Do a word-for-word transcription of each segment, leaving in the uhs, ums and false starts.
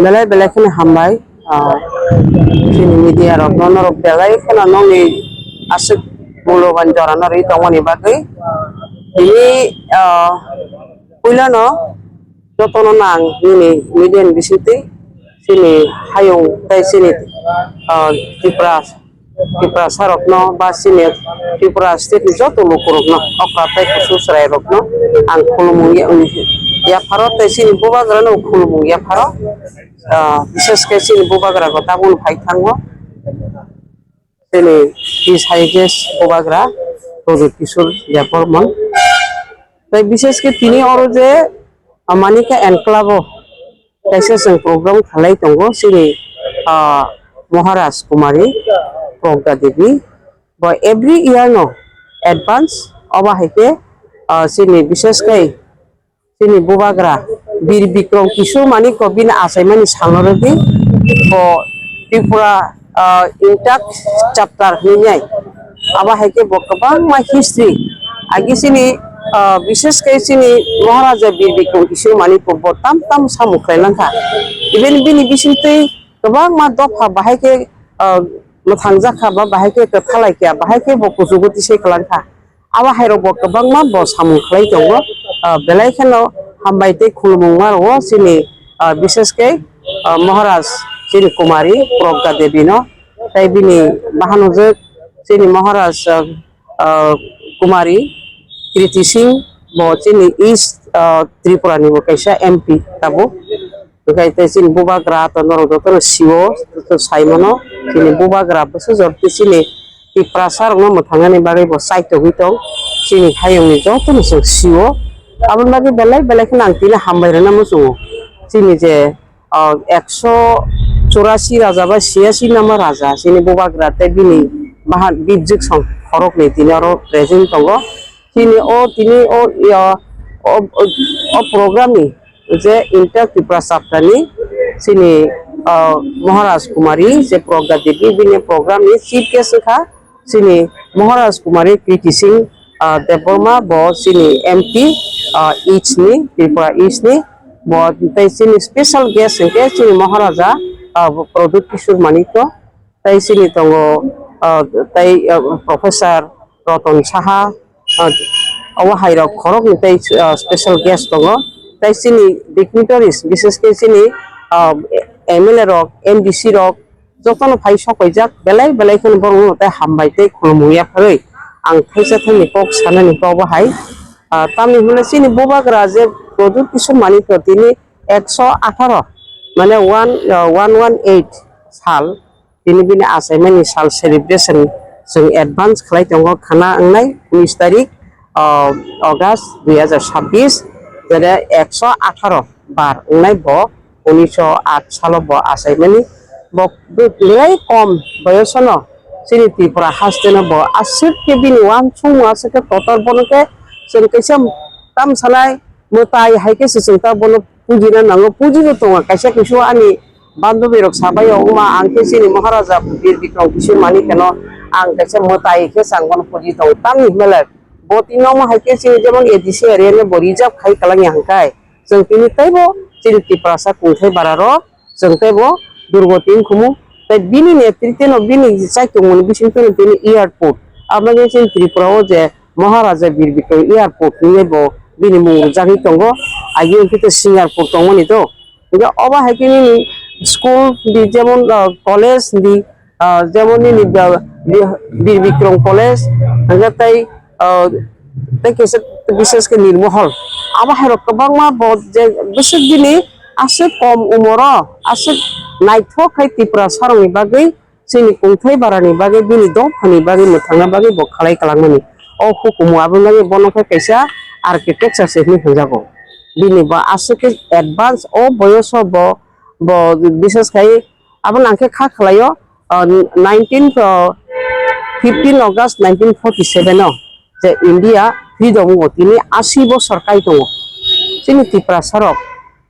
Belai belai kheno hambai, ah, chini media rokno, norok belai kheno nongni aswk muloban jorano rwi tongmani bagwi. Tini, ah, puilano jotono nang nini media ni bisingtwi chini hayung tei chini, ah, Tripura Tiprasarokno ba chini Tripura state ni joto lukurokno, okra tei kusu chwrairokno ang khulumung ya-, yapharo tei chini bubagrano khulumung yapharo, ah, bishesh khe chini bubagrano tabukno phai thango, chini His Highness bubagra Pradyut Kishore Debbarma. Tei bishesh khe tini oro je, ah, Manika Enclave o kaisa chwng program khalai tongo, chini, ah, Maharaj Kumari Pragya Devi. Bo every year no advance obo hai khe, ah, chini bishesh khai chini bubagra Bir Bikrom Kishore Manikya bini achaimani salno rwdi bo Tripura, ah, intact chapter hinwi nai. Abo hai khe bo kwbangma history. Agi chini, ah, bishesh khe chini Maharaja Bir Bikrom Kishore Manikya bo tam tam samung khlai lang kha. Even bini bisingtwi kwbangma dopha bahai khe, ah, mwthang jak kha ba bahai khe kwthalai kha, bahai khe bo kuchugo tisai kwlang kha. Abo hai rok bo kwbangma bo samung khlai tongo. Ah, belai kheno hambai tei khulumung ma rwo chini, ah, bishesh khe, ah, Maharaj chini Kumari Pragya Devi no. Tei bini bahanojwk chini Maharaj, ah, ah, Kumari Kriti Singh bo chini East, ah, Tripura ni bo kaisa M P tabuk. Hwnkhe tei chini bubagra to norok jotono sio, joto sai mano. Chini bubagra bwsajor tei chini Tiprasa rokno mwthangnani bagwi bo chaitogwi tong. Chini hayungni jotono chwng sio. Aboni bagwi belai belai kheno ang tini hambai rwna muchungo. Chini je ah, ekso churasi raja ba siyasi nama raja, chini bubagra tei bini bahan bijik song khoroknwi tini oro present tongo. Chini o, tini o, ya, o, o, o program ni je Inter Tripura chapter ni chini, ah, Maharaj Kumari je Pragya Devi bini program ni chief guest wngkha. Chini Maharaj Kumari Kriti Singh, ah, Debbarma bo chini M P, ah, East ni, Tripura East ni, bo tei chini special guest hwnkhe chini Maharaja, ah, bo Pradyut Kishore Manikya, tei chini tongo, ah, tei, ah, Professor Ratan Saha, ah, obo hai rok khoroknwi tei, ah, special guest tongo, tei chini dignitaries, bishesh khe chini, ah, M L A rok, M D C rok, jotono phai sokoijak, belai belai kheno borokno tei hambai tei khulumung yapharwi ang thaisa thaini kok sanani kok bo hai. Ah, tamni hwnle chini bubagra je Pradyut Kishore Manikya tini ekso atharo, mane one, ah, one one eight sal, tini bini achaimani sal celebration chwng advance khlai tongo khana wngnai unis tarik, ah, August dui hajar sabbish, jere ekso atharo bar wngnai bo. Unisho aat salo bo achaimani. Bo belai kom boyosono chini Tripura hasteno bo aswk khe bini uansukmung aswk khe kotor, bono khe chwng kaisa tam sanai mwtai hai khe se chwng ta bono pujina nango, pujibo tongo. Kaisa kusu ani bandobirok sabaio, "Wngma ang khe chini Maharaja Bir Bikrom Kishore Manikyano ang kaisa mwtai khe se ang bono puji tongo." Tamni hwnle bo tini omo hai khe chini jemon A D C area ni bo reserve khai kwlangya hwnkhai. Chwng tini teibo chini Tiprasa kungthai bara rok chwng teibo durgoti wngkhumu. Tei bini netrite no, bini chaitongmani bisingtwi no tini airport, abo wngkha chini Tripura o je Maharaja Bir Bikram Airport hinwi bo bini mung rwjagwi tongo. Agi wngkhe to Singapore tongmani to. Hingkhe obo hai khe nini school di, jemon, ah, college di, ah, jemon nini, ah, di, Bir Bikram College, hingkhe tei, ah, tei kaisa bishesh khe Nirmohol. Abo hai rok kwbangma bo je bwswk bini aswk kom umoro aswk naithok khai Tiprasa rokni bagwi, chini kungthai barani bagwi, bini dophani bagwi, mwthangna bagwi bo khalai kwlangmani. O hukumu aboni bagwi bono khe kaisa architecture se hinwi hwnjago. Bini bo aswk khe advance o boyoso bo, bo bishesh khai abono ang khe kha khlaio, ah, nineteen, ah, fifteen August nineteen forty seven o je India freedom o tini asi bosor kai tongo. Chini Tiprasa rok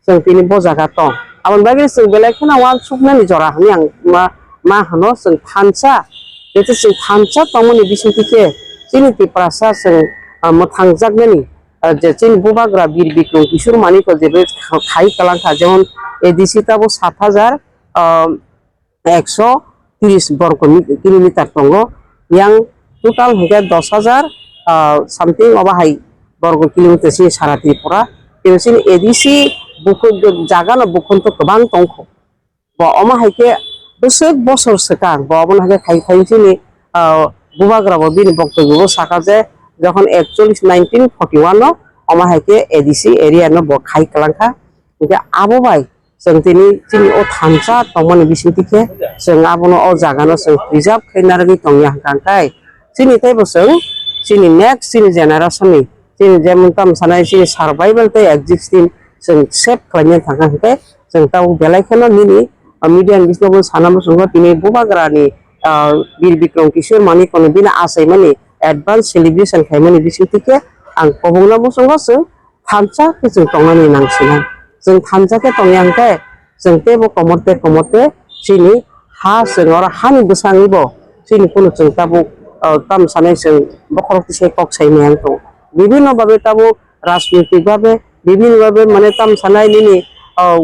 chwng tini bo jaga tong. Aboni bagwi chwng belai kheno uansuknani jora hinwi ang ma, ma hwno, chwng thansa. Jeto chwng thansa tongmani bisingtwi khe chini Tiprasa chwng, ah, mwthangjaknani ah, je chini bubagra Bir Bikrom Kishore Manikya jebe khai kwlangkha, jemon A D C tabo sat hajar, ah, ekso tris borgo mi-, kilometer tongo, yang total hwnkhe dos hajar, ah, something obo hai borgo kilometer chini sara Tripura. Tei chini A D C bukhuk jagano bukhuk to kwbang tongkho. Bo omo hai khe bwswk bosor swkang bo omo hai khe khai khai chini, ah, bubagra bo bini boktobyo o saka je jokhon ekchollis nineteen forty one o omo hai khe A D C area no bo khai kwlangkha. Hwnkhe abo bai chwng tini chini o thansa tongmani bisingtwi khe chwng abono o jagano chwng preserve khai narwgwi tongya hwnkha hwnkhe chini teibo chwng chini next chini generation ni chini jemon tamo sanai chini survival tei existing chwng save khlaina thangkha hwnkhe chwng tabuk belai kheno nini, ah, media ni bisingo sana muchungo tini bubagra ni, ah, Bir Bikrom Kishore Manikya ni bini achaimani advance celebration khaimani bisingtwi khe ang kobongno muchungo chwng thansa khe chwng tongnani nang sinai. Chwng thansa khe tongya hwnkhe chwng teibo komor tei komor tei chini ha chwng oro hani bwsangwibo chini phunu chwng tabuk, ah, tamo sanai chwng bokhorok tisai kok sai maya wng tongo. Bibhinno babe tabuk rajnitik babe, bibhinno babe mane tamo sanai nini, ah,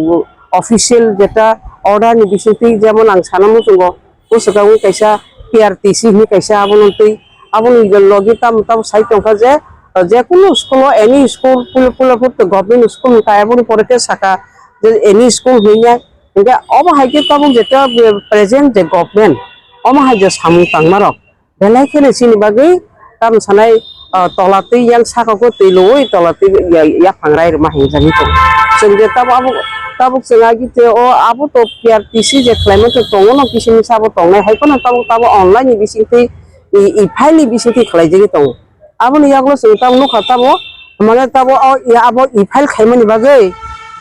official jeta order ni bisingtwi jemon ang sana muchungo bwswkango kaisa P R T C hinwi kaisa abono twi aboni logi tamo tamo sai tongkha je, ah, jekunu school o any school pula pula pura government school wngkha aboni pore khe saka je any school hinwi ya hwnkhe obo hai khe tabuk jeta present je government omo hai je samung tangmarok belai kheno chini bagwi tamo sanai, ah, tola twi yang saka khe twi lowoi tola twi ya-, yaphang rai rwma hinjagwi tongo. Chwng je tabuk abo, tabuk chwng agi twi o abo to P R T C je khlaima to tongo no kisi misa abo tongnai hai phano tabuk tabuk online ni bisingtwi i, i file ni bisingtwi khlaijagwi tongo. Aboni yagulo chwng tabuk nukha tabuk mane tabuk o ya abo i file khaimani bagwi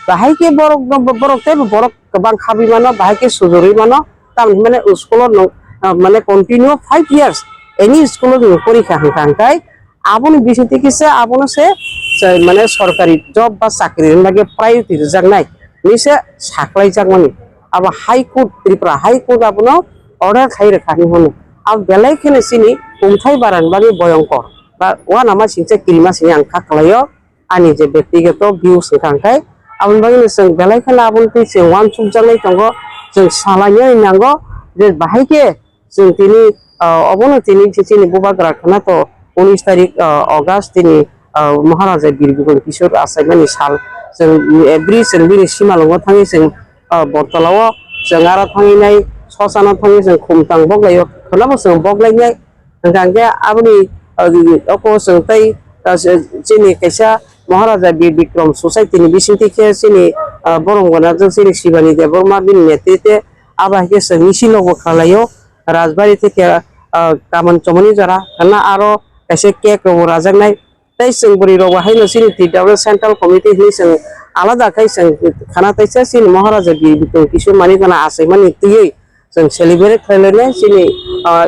bahai khe borok, borok teibo borok kwbang khabwi mano, bahai khe sujurwi mano, tamni hwnmani school o nwng, ah, mane continue five years any school o nwng porikha hwnkha hwnkhe aboni bisingtwi kisa abono se, se mane sorkari job ba chakri rwna bagwi priority rwjaknai hinwi se saklaijakmani. Abo High Court, Tripura High Court abono order khai rwkha hinwi hwnwi. Abo belai kheno chini kumthai barani bagwi boyongkor ba uanama singcha kirima sini ang kha khlaio. Ani je bektigoto views wngkha hwnkhe aboni bagwino chwng belai kheno aboni twi chwng uansukjaknai tongo, chwng salainani nango je bahai khe chwng tini, ah, obono tini chini bubagra khwna to unis tarik, ah, August tini, ah, Maharaja Bir Bikrom Kishore achaimani sal chwng every chwng bini simalwngo thangwi chwng, ah, Bortolao chwng aro thangwi nai Sosano thangwi chwng khumtang boklaio khwnabo chwng boklainai. Hwnkha hwnkhe aboni, ah, oko chwng tei, ah, chini kaisa Maharaja Bir Bikrom Society ni bisingtwi khe chini, ah, borom gwnajak chini Shibani Debbarma bini netrite abo hai khe chwng misil rokbo khlaio Rajbari theke, ah, Kaman Chomoni jora khana aro kaisa cake rokbo rajaknai tei chwng bwrwi rokbo haino chini T W Central Committee hinwi chwng alada khai chwng khana taisa chini Maharaja Bir Bikrom Kishore Manikya achaimani twiwi chwng celebrate khlai lainai chini, ah,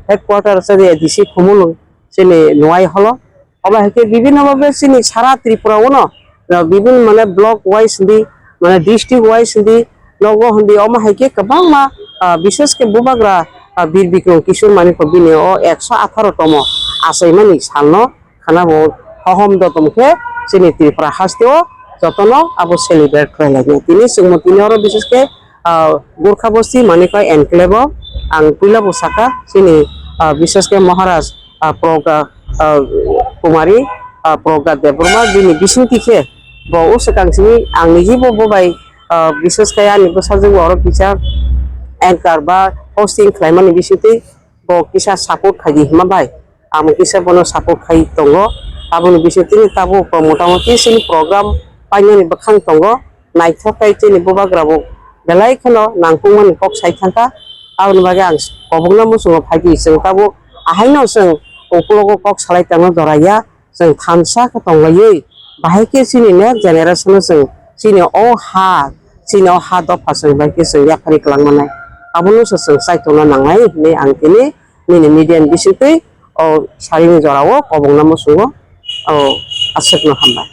headquarter chini A D C Khumulwng chini Nwai holo. Obo hai khe bibhinno bhabe chini sara Tripura o no, ah, bibhinno mane block wise hindi, mane district wise hindi, nogo hindi, omo hai khe kwbangma, ah, bishesh khe bubagra, ah, Bir Bikrom Kishore Manikya bini o ekso atharo tomo achaimani salno khana bo hohom dotom khe chini Tripura haste o jotono abo celebrate khlai lai. Tini chwngmo tini oro bishesh khe, ah, Gurkha Bosti Manikya Enclave o ang puila bo saka chini, ah, bishesh khe Maharaj, ah, Progya, ah, Kumari, ah, Progya Debbarma bini bisingtwi khe bo o swkang simi ang niji bo bo bai, ah, bishesh khe ani bwsajwk bo oro kisa anchor ba hosting khlaimani bisingtwi bo kisa support khai di hima bai, ang kisa bono support khai tongo. Aboni bisingtwi tabuk motamuti chini program painani bwkhang tongo, naithok khe chini bubagra bo belai kheno nangkukmani kok sai thangkha. Aboni bagwi ang kobokno muchungo phai di, chwng tabuk ahaino chwng uklogo kok salai tongna jora ya. Chwng thansa khe tonglaiwi, bahai khe chini next generation-o chwng chini o ha, chini o ha dopha chwng bai khe chwng yaphari kwlangmanai. Abono se chwng chaitokna nangnai hinwi ang tini nini media ni bisingtwi o sarini jorao kobokna muchungo, o aswkno hambai.